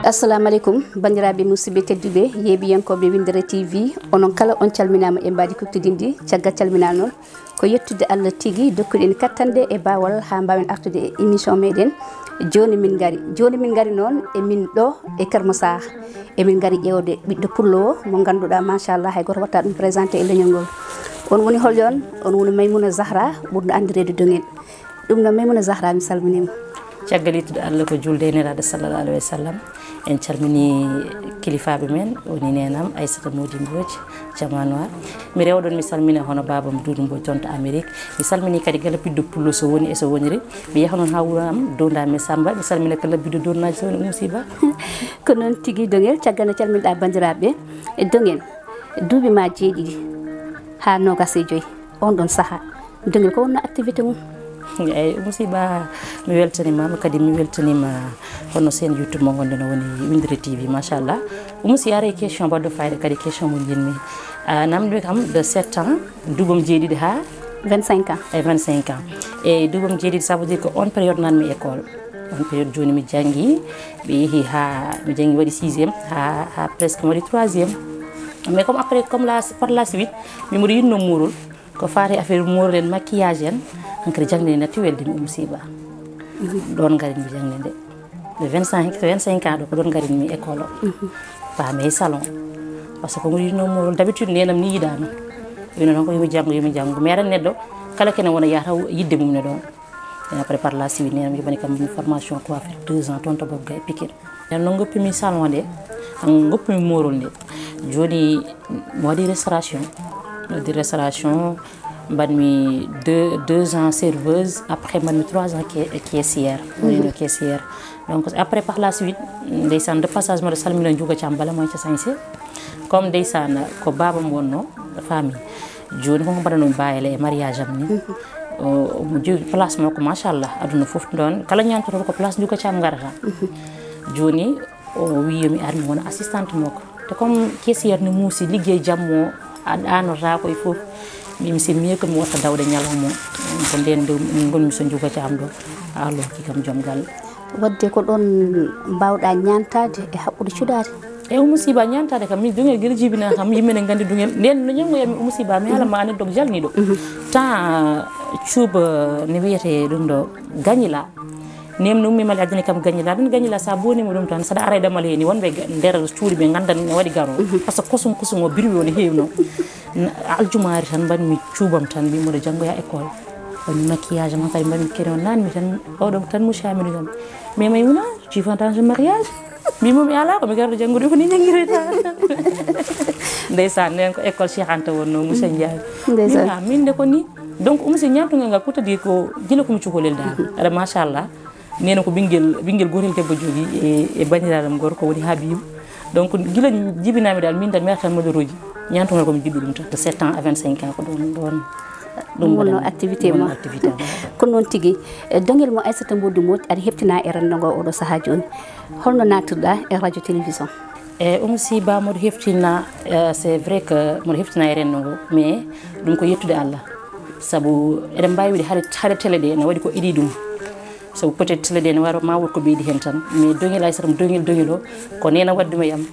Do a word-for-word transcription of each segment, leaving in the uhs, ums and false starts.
Assalamu aleykum, banndiraaɓe musidɓe tedduɓe, yeeɓiyankooɓe Winndere T V, onon kala on calminaama e mbaadi kuktidinndi. Caggal calminaanol, ko yettude Allah tigi dokkuɗen kattanɗe e baawal haa mbaawen artude e émission meɗen. Jooni min ngari, jooni min ngari noon e min ɗo e Keur Massar. Emin ngari ƴeewde ɓiɗɗo pullo o mo ngannduɗaa, machallah, hay gooto waɗataa ɗum présenté e leñol ngol. On woni hol on? On woni Maimouna Zahra, ɓurɗo anndireede Doŋel. Ɗum noon, Maimouna Zahra, mi salminiima. Caggal yettude Allah, ko juulde e Nelaaɗo sallallahu alayhi wa sallam, en calminii kilifaaɓe men, woni neenam Aissata Mody Mbodj, Jama Noir. Mi rewa ɗoon, mi salmina hono baabam Doudou Mbodj toon to Amérique. Mi salminii kadi kala ɓiɗɗo pullo so woni e so woniri. Mi yaha noon haa wuro am, Downda mi Samba, mi salmina kala ɓiɗɗo Downdaaji so woni Oumou Sy Ba. Ko noon tigi, Doŋel, caggal nde calminɗaa banndiraaɓe. E Doŋel, duuɓi ma jeeɗiɗi haa noogaas e joy, oon ɗoon sahaa, Doŋel, ko wonno activité mum? Eeyi, Oumou Sy Ba, mi weltaniima ma, kadi mi weltaniima hono seen YouTube mo ngonɗen o woni Winndere T V, machallah. Oumou Sy, a ari question baɗɗo fayida, kadi question mo njiɗmi. A namndii kam de sept ans, duuɓam jeeɗiɗi haa? Vingt-cinq ans. E vingt-cinq ans. E duuɓam jeeɗiɗi, ça veut dire que on période naatmi école. On période jooni mi janngi, mi yehi haa, mi janngi, waɗi sixième, haa, haa presque mi waɗi troisième. Mais comme après, comme la, par la suite, mi mboɗo yiɗno moorol, ko faati affaire moorol en, maquillage en, hankadi jaŋde nde natti weldiimi, Oumou Sy Ba. Ɗoon ngarinmi jaŋde nde. De vingt-cinq, vingt-cinq ans ɗo, ko ɗoon ngarinmi école o. Paami e salon. Parce que ko mboɗo yiɗno moorol, d'habitude neenam ni yiɗaano. Wino noon ko yo mi janngo, yo mi janngo. Mi aɗa neɗɗo, kala kene wona yahata yiɗde mum ne ɗoon. Et après, par la suite, neenam yoɓani kam formation coiffure deux ans toon to Bogga e Pikine. Nden noon ngoppimi salon nde, an ngoppimi moorol nde. Jooni mi waɗi restauration. Mi waɗi restauration, mbaɗmi deux, deux ans serveuse, après mbaɗmi trois ans ca-, caissière. Wonino caissière. Donc après, par la suite, ndeysaan, de passage, mboɗo salmina Ndiouga Thiam Bala Manca Sañse. Comme ndeysaan, ko baabam wonno, famille. Jooni ko mbaɗanoo mi baayale e mariage am ni. O, omo jogii place makko, machallah, aduna fof ɗoon. Kala ñaantoto ko place Ndiouga Thiam ngarata. Jooni o wi yo mi ar mi wona assistante makko. Te comme caissière ne muusi, liggey jamma o, a ɗaanotaako e fof. Mbimi c'est mieux que mi watta dawde ñalawma o. Ko ndeen nde ngonmi so Ndiouga Thiam ɗo. Allah hokki kam joom galle. Waɗde ko ɗoon mbaawɗaa ñaantaade e haɓɓude cuɗaari? E Oumou Sy Ba, ñaantaade kam, min Doŋel gila jibinaa kam, yimɓe ne nganndi Doŋel. Nden no ñanngoyammi Oumou Sy Ba, mi haala ma anecdote jalniiɗo. Temps cuuba ne wiyetee ɗum ɗo Gagnila. Nden no ummi Mali addani kam Gagnila. Ɗum Gagnila, so a bonii mo ɗum tan, saɗa ara e ɗamal hee ni, wonɓe ga-, nder cuuɗi ɓe nganndan ne waɗi garo. Parce que kosum kosum o birwi o ne heewno. N-, aljumaari tan mbaɗmi cuubam tan, mbiimi mboɗo janngoya école. Waɗmi maquillage am kadi, mbaɗmi crayon, naatmi tan, oɗo tan muccaami ɗum kam. Mais Maimouna, tu vas dans un mariage? Mbimi mi alaa, ko mi garɗo janngude, ko ni njanngiroyta. Ndeysaan, nden ko école Cheikh Anta wonno, Moussa Ndiaye. Ndeysaan. Min, ah, min de ko ni. Donc, Oumou Sy, ñaantungal ngal, pour te dire ko gila ko mi cukalel dal. Aɗa, machallah. Nena ko ɓinngel, ɓinngel gootel debbo jogii e, e banndiraaɗo am gorko woni Habib. Donc, gila jibinaami dal, min tan mi artan Madiorooji. Ñaantungal ko mi jiɗɗo ɗum tan. De sept ans à vingt-cinq ans ko ɗon, ɗon. Ɗum wonno activité ma. Activité am. Ko noon tigi. E, Doŋel mo Aissata Mody Mbodj aɗa heftina e renndo ngo oɗo sahaa jooni. Holno naatirɗaa e radio télévision? E, Oumou Sy Ba, mboɗo heftina, e, c'est vrai que mboɗo heftina e renndo ngo, mais ɗum ko yettude Allah. Sabu eɗen mbaawi wiide hade, hade télé ɗe ne waɗi ko idii ɗum. Sabu peut-être télé ɗe ne wara ma wood ko ɓeydi heen tan. Mais Doŋel Aissata, Doŋel, Doŋel o, ko neene waɗduma e am.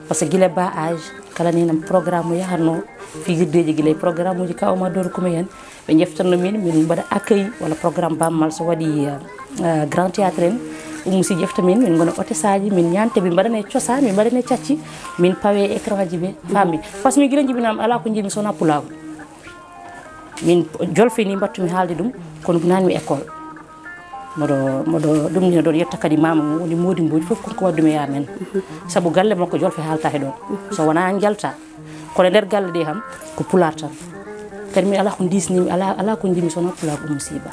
Parce que gila bas âge, kala neenam programme mo yahatnoo, fijirdeeji gila e programme uji Kaw Omar Doro Kume en, ɓe njeftanno min, min mbaɗa accueil walla programme Bammal so waɗi, euh, euh, Grand Théâtre en, Oumou Sy ƴefta min, min ngona hôtesse aji, min ñaante, min mbaɗane cosaan, min mbaɗane cacci, min pawe écran ji ɓe, faami. Parce que min gila jibinaama, alaa ko njiɗmi so wonaa pulaagu. Min jolfe ni mbaɗtumi haalde ɗum, kono naatmi école. Mboɗo, mboɗo, ɗum ni mboɗo yetta kadi maama mo woni Mody Mbodj, fof kon ko waɗdumi e amen. Sabu galle makko jolfe haalta he ɗon. So wonaa njalta, kono nder galle ɗe kam ko pulaar tan. Kadi min alaa ko diisnimi, alaa, alaa ko njiɗmi so wonaa pulaagu, Oumou Sy Ba.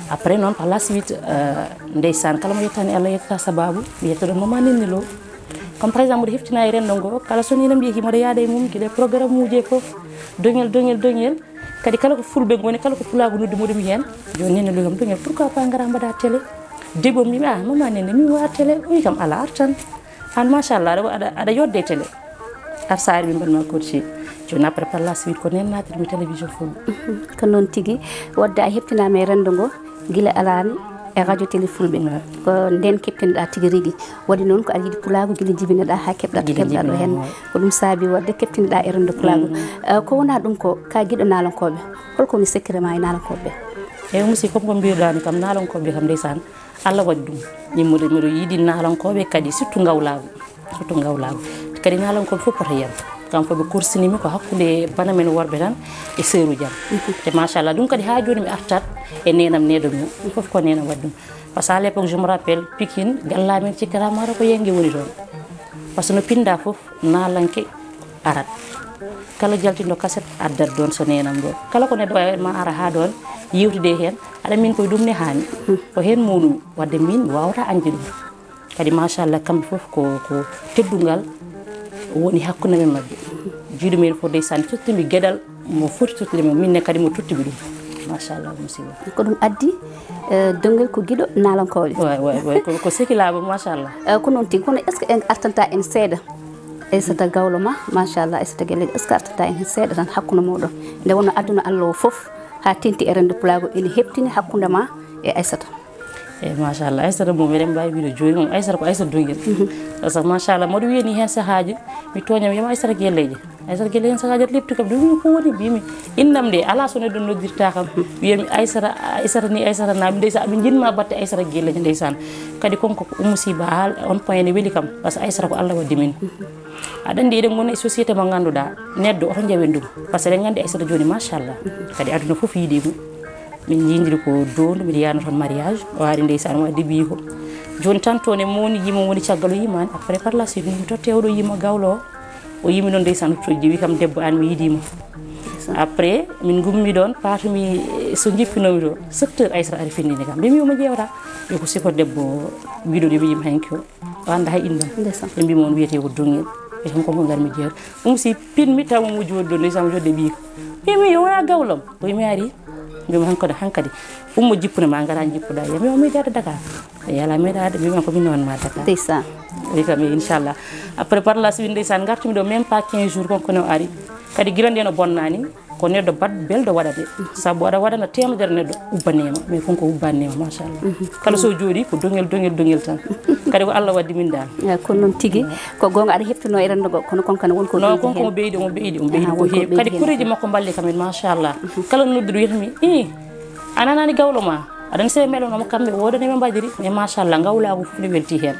Après noon, par la suite, euh, ndeysaan, kala mo yettani Allah yettata sababu, mi yetta ɗon Mama Néné Lo. Comme par exemple, mboɗo heftina e renndo ngo, kala so neene mbiyii mboɗo yaada e mum, gila e programme uji e fof, Doŋel, Doŋel, Doŋel. Kadi kala ko fulɓe ngoni, kala ko pulaagu noddi mboɗo mi heen. Jooni Néné Lo kam, Doŋel, pourquoi pas ngara mbaɗa télé? Debbo mi, ah, Mama Néné, mi waɗa télé. O wi kam, alaa, ar tan. Aan, machallah, aɗa, aɗa, aɗa yodde e télé. Ar saari min mbaɗma coaché. Après par la suite ko nen natirmi télévision Fulɓe. Ko noon tigi. Wadde a heɓtinaama e renndo ngo gila alaani e radio télé Fulɓe. Ko nden keɓtinɗa tigi rigi. Waɗi noon ko aɗa yiɗi pulaagu gila jibinoɗa haa keɓɗa to keɓɗa ɗo heen. Ko ɗum saabi wadde keɓtinɗa e renndo pulaagu. Eh, ko wona ɗum ko ka giɗo naalankooɓe, holko woni secret ma e naalankooɓe? Eyi, musi, comme ko mbiruɗani kam, naalankooɓe kam ndeysaan, Allah waɗi ɗum. Min mbiɗo, mbiɗo yiɗi naalankooɓe kadi, surtout ngawlaagu. Surtout ngawlaagu. Kadi naalankooɓe fof poto yam. Kam fof ɓe korsinimi ko hakkunde bana men worɓe tan e seeruji am. Te machallah, ɗum kadi haa jooni mi artat e neenam neeɗo mi. Ɗum fof ko neenam waɗi ɗum. Parce que à l'époque, je me rappelle, Pikine, galla men cikkata mara ko yenge woni toon. Parce que no pinda fof, naalanke arat. Kala jaltinɗo kaset addat ɗoon so neenam ɗo. Kala ko neɗɗo wawi ma ara haa ɗoon, yewtide heen, aɗa min koye ɗum ne haani. Ko heen mawnu, wadde min mi wawata añde ɗum. Kadi machallah, kamɓe fof ko, ko teddungal woni hakkunde men maɓɓe. Jiiɗo men fof ndeysaan tottimi geɗal mo foti tottude mo, min ne kadi mo tottimi ɗum. Machallah, musiba. Ko ɗum addi, eh, dongel ko giɗo naalankooɓe. Way, way, way. Ko, ko sekilaaba, machallah. Eh, ko noon tigi, kono est-ce que en artanta en seeɗa? Aissata Gawlo ma, machallah, Aissata Guellejo, est-ce que artanta en heen seeɗa tan hakkunde mooɗon? Nde wonno aduna Allah o fof, haa tenti e renndo pulaagu ene heɓtini hakkunde ma e Aissata. Eyi, machallah, Aissata moom, eɗen mbaawi wiyde jooni moom, Aissata ko Aissata Dongel. Parce que, machallah, mboɗo wiyani heen sahaaji, mi tooña, mi wiyama Aissata Guellejo. Aissata Guellejo heen sahaaji aɗa lepti kam, ɗum ko woni, mbimi, innam nde, alaa so neɗɗo noddirta kam, wiyami Aissata, Aissata ni, Aissata na, ndeysa, aɓe njiɗma batte Aissata Guellejo, ndeysaan. Kadi kon ko Oumou Sy Ba, haa on point ene weli kam, parce que Aissata ko Allah waddi min. Aɗa anndi eɗen ngoni e société mo ngannduɗaa, neɗɗo oto njawen ɗum. Parce que eɗen nganndi Aissata jooni, machallah. Kadi aduna fof yiɗi mo. Min njiidiri ko doondu, mbiɗa yahno toon mariage, o ari ndeysaan, o addi ɓiyi ko. Jooni tan toon e mawni, yimo woni caggal o yimaani. Après par la suite, min totte oɗo yimo gawlo o. O yimi noon ndeysaan, o toƴƴi, wi kam, "Debbo an, mi yiɗima." Après, min ngummi ɗoon, paatumi, so jippinomi to, sept heures Aissata ari findini kam. Mbimi, "Omo ƴeewata." Wi ko sifo debbo wiɗo ɗo mi yimi hanki o. O annda hay innam. Ndeysaan. Ɓe mbiimi on wiyetee ko Dongel. Ɓe tan ko ngar mi jeeto. Ɗum si pinmi taw mo jooɗi ɗo, ndeysaan, mo jooɗi e ɓiiko. Ɓe mbi, "Yo wona gawlam." O wi mi ari. Mbimi hankadi, hankadi. Ummo jippune ma, ngara jippuɗa. Yo mi o meeɗaade Dakar. Yala meeɗaade, mbimi ko min wonma Dakar. Ndeysaan. Wi kam, inchallah. Après par la suite, ndeysaan, ngartumi ɗo même pas quinze jours, kon kono o ari. Kadi gila nden o bonnani. Ko neɗɗo bat-, belɗo waɗade. Sabu aɗa waɗana teemedere neɗɗo, ubbaneema. Mais kon ko ubbaneema, machallah. Kala so jooɗi, ko Dongel, Dongel, Dongel tan. Kadi ko Allah waddi min dal. Eh, ko noon tigi. Ko goonga, aɗa heɓtuno e renndo ngo, kono kon kan won ko non, ɓeydi kon ko heen. Ɓeydi, omo ɓeydi, omo ɓeydi. Aha, ko won ko heewi. Ɓeydi kadi heen koreeji kadi makko mballi kam en, machallah. Kala nodduɗo wiyata mi, "Ih, a nanaani gawlo ma?" Aɗa anndi so ɓe meeɗanoma kamɓe, woodani ɓe mbaɗiri. Mais machallah, ngawlaagu fof ne welti heen.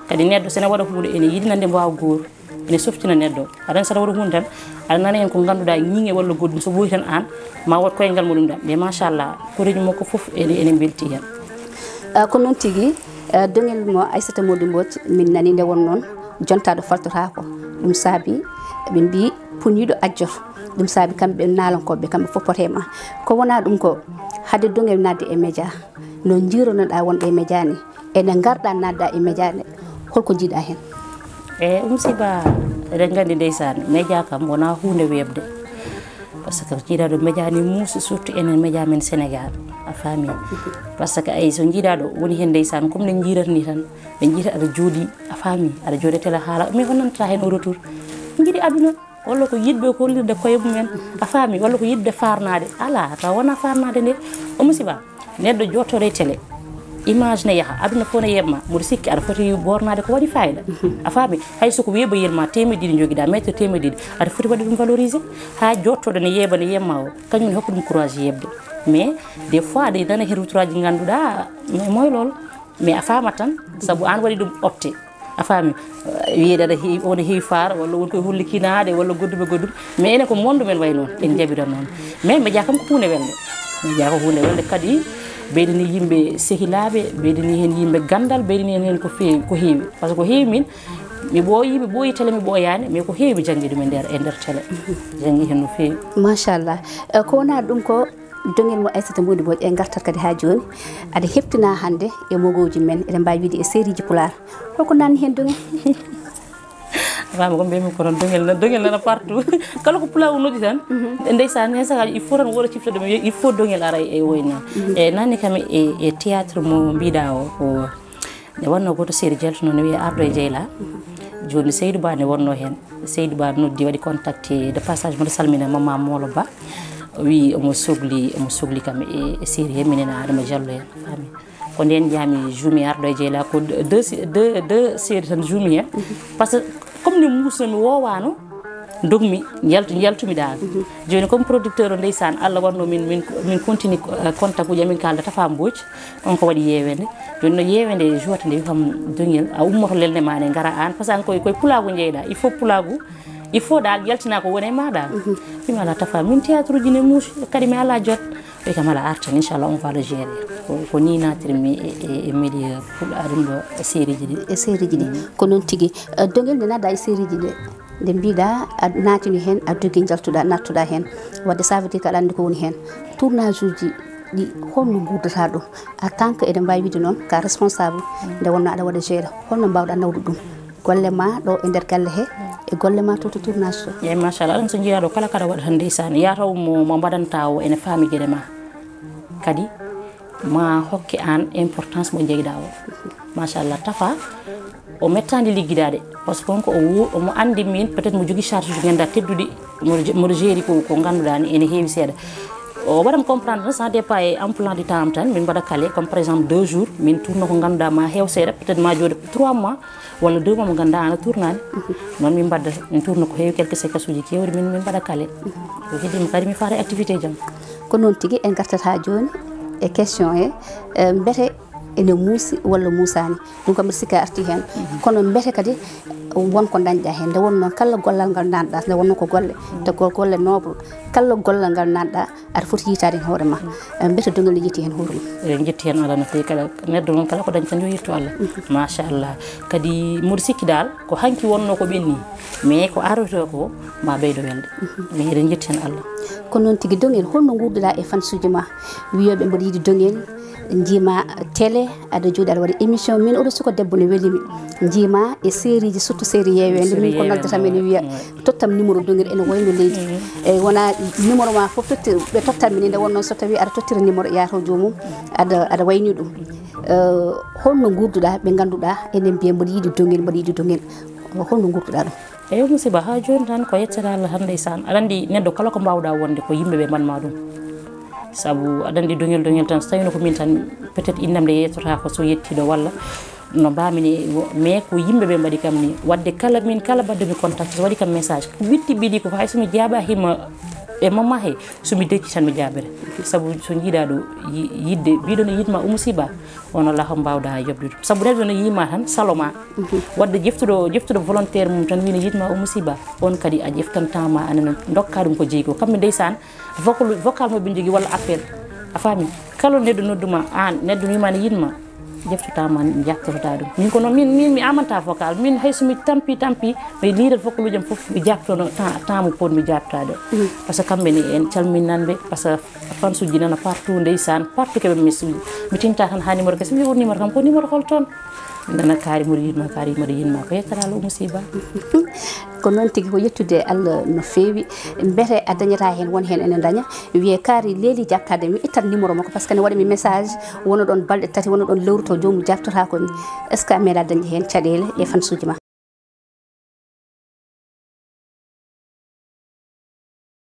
Kadi neɗɗo so ne waɗa huunde, ene yiɗi nande mbo waawa goor. Ene softina neɗɗo. Aɗa anndi so aɗa waɗa huunde tan, aɗa nana heen ko ngannduɗaa, ñiŋe walla goɗɗum, so ɓooyi tan aan, ma wood koyngal muɗum ɗam. Mais machallah, koreeji makko fof ene, ene mbelti heen. Ah, ko noon tigi, ah, Dongel mo Aissata Mody Mbodj, min nani nde won noon, jontaaɗo faltotaako. Ɗum saabi, ɓe mbi, puñiiɗo ajjoto. Ɗum saabi kamɓe naalankooɓe, kamɓe fof pote ma. Ko wona ɗum ko, hade Dongel naatde e média, no njiironoɗaa wonɓe e média ni? Ene ngarɗa naatda e média ne, holko njiiɗa heen? E Oumou Sy Ba, eɗen nganndi ndeysaan, média kam wonaa huunde weeɓde. Parce que njiiɗa ɗo média ni muusi, surtout enen média men Sénégal, a faami. Parce que ay so njiiɗa ɗo woni heen ndeysaan, comme ne njiirata ni tan, ɓe njiita aɗa jooɗi, a faami, aɗa jooɗi télé haala, mais on nanata heen o retour. Njiɗi aduna. Walla ko yiɗɓe ko hollirde koye mumen, a faami, walla ko yiɗde farnaade. Alaa, taw wonaa farnaade nde. Oumou Sy Ba, neɗɗo jooɗtooɗo e télé, image ne yaha, aduna fof ne yeɓma, mboɗo sikki aɗa foti ɓoornaade ko waɗi fayida. A faami, hay so ko weeɓoyel ma teemedde ɗiɗi njogiɗa, mètre teemedde ɗiɗi, aɗa foti waɗde ɗum valoriser, haa jooɗtooɗo ne yeeɓa, ne yeɓma o, kañum ne hokka ɗum courage yeeɓde. Mais des fois, aɗa nana heen retouraaji ngannduɗaa, mais mooy lool. Mais a faamat tan, sabu aan waɗi ɗum opté. A faami, wiyeede aɗa heewi, on heewi faar, walla won koye holli kinaɗe, walla goɗɗum e goɗɗum. Mais enen ko monde men wayi noon, en njaɓirat noon. Mais média kam ko huunde welde. Média ko huunde welde kadi, ɓeydani yimɓe sehilaaɓe, ɓeydani heen yimɓe ganndal, ɓeydani heen, heen ko feewi, ko heewi. Parce que ko heewi min, mi ɓooyi, mi ɓooyi télé, mi ɓooyaani, mais ko heewi mi janngi ɗum e nder, e nder télé. Janngi heen no feewi. Machallah. Eh, ko wonaa ɗum ko Dongel mo Aissata Mody Mbodj, en ngartat kadi haa jooni. Aɗa heɓtina hannde e mogooji men, eɗen mbaawi wiyde e sériiji Pulaar. Holko nanni heen Dongel? Faama ko mbiymi ko noon, Dongel nan-, Dongel nana partout. Kala ko Pulaar o noddi tan, ndeysaan, heen sahaaji, il faut tan wooda cifta ɗum, il faut Dongel ara e woyna. E nanni kam e, e théâtre mo mbiɗa o, o, nde wonno gooto série jaltuno ne wiyee Ardo e Jeyla. Jooni Seydou Ba ne wonnoo heen. Seydou Ba noddi, waɗi contacté de passage, mboɗo salmina Mama Molo Ba. O wii omo sogli, omo sogli kam e, e série he, minen Adama Diallo heen. Faami? Ko ndeen njahmi juumi arɗo e Jeyla, ko deux, deux, deux série tan juumi heen. Par ce que comme ni muusno mi woowaano, dogmi, yaltu-, yaltumi ɗaal. Jooni comme producteur o, ndeysaan, Allah waɗno min, min, min continue, eh, contact uji amin, kaalda Tafa Mbodj, on ko waɗi yeewende. Jooni no yeewende juwata nde, wi kam, Doŋel, a ummoto lelne ma ne, ngara aan, par ce que an koye, koye pulaagu njeyɗaa, il faut pulaagu, il faut ɗaal yaltina ko woni e ma ɗaal. Mi ala Tafa, min théâtre uji ne muusi, kadi mi ala jot. Ɓe kam ala artan, inchallah, on va le gérer. Ko, ko ni naatirmi e, e, e milieu pulaar ɗum ɗo e série ji ɗi. E série ji ɗi. Ko noon tigi. Eh, Doŋel, nde naatɗaa e série ji ɗi, nde mbiɗa a naatini heen, a dogi njaltuɗaa, nattuɗaa heen. Wadde ça veut dire que aɗa anndi ko woni heen. Tournage uji ɗi, holno nguurdataa ɗum? En tant que, eɗen mbaawi wiide noon, ka responsable, nde wonnoo aɗa waɗa gérer, holno mbaawɗaa nawde ɗum? Golle ma ɗo e nder galle he, e golle ma to, to tournage to. Eeyi, machallah, aɗa anndi so njiyaa ɗo kala kaɗa waɗa tan, ndeysaan, yaa taw mo, mo mbaɗanta o ene faami geɗe ma. Kadi ma hokke aan importance mo njeyɗaa o. Machallah, Tafa, o mettaani liggidaade. Par ce que on ko o wo-, omo anndi min, peut-être mo jogii charge uji ngannduɗaa tedduɗi, mo, mo gérer ko, ko ngannduɗaa ni ene heewi seeɗa. O waɗam comprendre, ça dépend e emploi du temps am tan, min mbaɗa kale, comme par exemple deux jours, min tourno ko ngannduɗaa ma heew seeɗa, peut-être ma jooɗo trois mois, walla deux mois mo ngannduɗaa aan a tournaani. Noon min mbadda, min tourno ko heewi, quelques séquences uji keewɗi, min, min mbaɗa kale. So heddii mi kadi mi faara e activité jam. Ko noon tigi, en ngartat haa jooni e question he, eh, mbete ene muusi walla muusaani. Ɗum kam mbiɗa sikki a artii heen. Kono mbete kadi won ko ndañɗaa heen. Nde wonnoo kala gollal ngal naatɗaa, nde wonnoo ko golle, te ko golle noble, kala gollal ngal naatɗaa, aɗa foti yiytaade heen hoore ma. Eh, mbete Doŋel ne yiyti heen hoore mum? Eɗen njetti heen Allah no feewi, kala neɗɗo noon, kala ko dañi tan yo yettu Allah. Machallah. Kadi mboɗo sikki daal, ko hanki wonnoo ko ɓenni, mais ko arotoo ko ma ɓeydo welde. Mais eɗen njetti heen Allah. Ko noon tigi, Doŋel, holno nguurduɗaa e fansuuji ma? Wiyooɓe mboɗo yiɗi Doŋel, njiima télé, aɗa jooɗi aɗa waɗa émission. Min oɗo suka debbo ne welimi. Njiima e série ji, surtout série yeeweende, min ko noddatami ne wiya, "Tottam numéro Doŋel, ene wayno leydi." Eyi, wona numéro ma fof totti, ɓe tottammi ni, nde wonnoo so tawi aɗa tottira numéro, yaha to joomum, aɗa, aɗa wayni ɗum. Eh, holno nguurduɗaa ɓe ngannduɗaa enen mbiya mboɗo yiɗi Doŋel, mboɗo yiɗi Doŋel? Holno nguurduɗaa ɗum? Eyi, musiba, haa jooni tan ko yettata Allah tan, ndeysaan. Aɗa anndi neɗɗo kala ko mbaawɗaa wonde ko yimɓe ɓe mbaɗma ɗum. Sabu aɗa anndi Doŋel, Doŋel tan, so tawino ko min tan, peut-être innam nde yettotaako so yettiiɗo walla no mbaami ni, wo-, mais ko yimɓe ɓe mbaɗi kam ni. Wadde kala min, kala mbaɗdumi contact, so waɗi kam message, ɓitti ɓiɗi ko hay so mi jaaɓa hima e mama he, so mi decci tan mi jaaɓere. Sabu so njiiɗaa ɗo yi-, yiɗde, mbiɗo no yiɗma, Oumou Sy Ba, on alaa ko mbaawɗaa yoɓde ɗum. Sabu neɗɗo no yiima tan, saloma. Wadde jeftuɗo, jeftuɗo volontaire mum tan, wii no yiɗma, Oumou Sy Ba, on kadi a jeftantama, aɗa no ndokka ɗum ko jeyi ko. Kamɓe ndeysaan, vocal, vocal mo ɓe njogii walla appel. A faami? Kala neɗɗo nodduma, aan, neɗɗo wiima ne yiɗma, jeftotama, jabtotoɗa ɗum. Min ko noon, min, min mi amanta vocal. Min hay so mi tampi, tampi, mi liirat vocal uji am fof, mi jabtono temps, temps mo poɗmi jabtade. Par ce que kamɓe ne en calminanɓe, par ce que fansuji nana partout, ndeysaan, partout keɓe message uji. Mi tinta tan ha numéro kese, mi wi on numéro kam, ko numéro hol toon? Nana kaari mboɗo yiɗma, kaari mboɗo yiɗma, ko yettere Allah, Oumou Sy Ba. Ko noon tigi, ko yettude Allah no feewi. Mbete a dañata heen, won heen ene daña. Wiye kaari leeli jaɓtaade, mi ittat numéro makko, par ce que ne waɗa mi message, wona ɗoon balɗe tati, wona ɗoon lewru taw joomum jaɓtotaako mi. Est ce que a meeɗa dañde heen caɗeele e fansuuji ma?